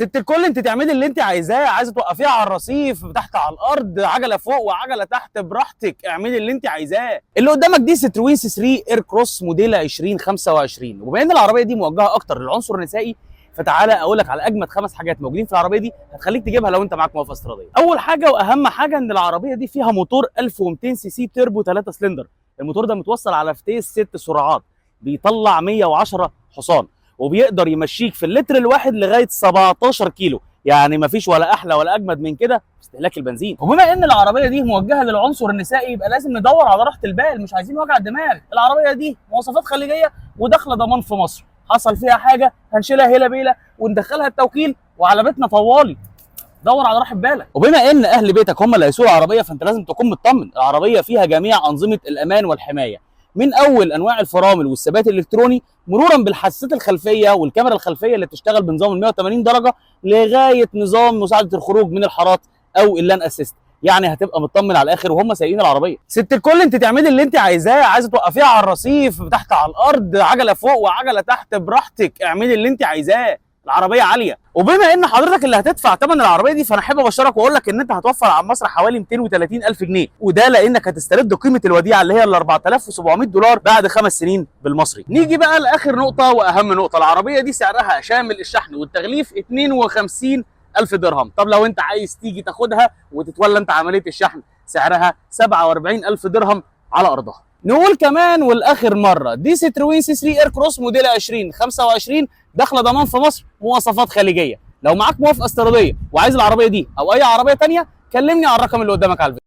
ست الكل، انت تعملي اللي انت عايزاه. عايزه توقفيها على الرصيف، تحت على الارض، عجله فوق وعجلة تحت، براحتك، اعملي اللي انت عايزاه. اللي قدامك دي ستروين C 3 Aircross موديل 2025، وبما ان العربية دي موجهة اكتر للعنصر النسائي، فتعالى اقول لك على اجمد 5 حاجات موجودين في العربية دي هتخليك تجيبها لو انت معاك موافقة استيراديه. اول حاجة واهم حاجة ان العربية دي فيها موتور 1200 سي سي تربو 3 سلندر. الموتور ده متوصل على فتيس 6 سرعات، بيطلع 110 حصان، وبيقدر يمشيك في اللتر الواحد لغاية 17 كيلو. يعني مفيش ولا احلى ولا اجمد من كده في استهلاك البنزين. وبما ان العربية دي موجهة للعنصر النسائي، يبقى لازم ندور على راحة البال، مش عايزين وجع دماغ. العربية دي مواصفات خليجية وداخله ضمان في مصر، حصل فيها حاجة هنشيلها هيلا بيلا وندخلها التوكيل وعلى بيتنا طوالي. دور على راحة بالك. وبما ان اهل بيتك هم اللي هيسوقوا العربيه، فانت لازم تكون مطمن. العربية فيها جميع انظمة الامان والحمايه، من اول انواع الفرامل والثبات الالكتروني، مرورا بالحساسات الخلفية والكاميرا الخلفية اللي بتشتغل بنظام ال 180 درجه، لغاية نظام مساعدة الخروج من الحارات او ال lane assist. يعني هتبقى مطمن على الاخر وهم سايقين العربيه. ست الكل، انت تعملي اللي انت عايزاه. عايزه توقفيها على الرصيف، تحت على الارض، عجله فوق وعجلة تحت، براحتك، اعملي اللي انت عايزاه. العربية عاليه. وبما ان حضرتك اللي هتدفع ثمن العربية دي، فانا احب ابشرك واقول لك ان انت هتوفر على مصر حوالي 230 الف جنيه، وده لانك هتسترد قيمة الوديعة اللي هي ال 4700 دولار بعد 5 سنين بالمصري. نيجي بقى لاخر نقطة واهم نقطه، العربية دي سعرها شامل الشحن والتغليف 52 الف درهم. طب لو انت عايز تيجي تاخدها وتتولى انت عملية الشحن، سعرها 47 الف درهم على ارضها. نقول كمان والاخر مره، دي ستروين C 3 Aircross موديل 2025، داخله ضمان في مصر، مواصفات خليجيه. لو معاك موافقة استيراديه وعايز العربية دي او اي عربية تانية، كلمني على الرقم اللي قدامك على الفيديو.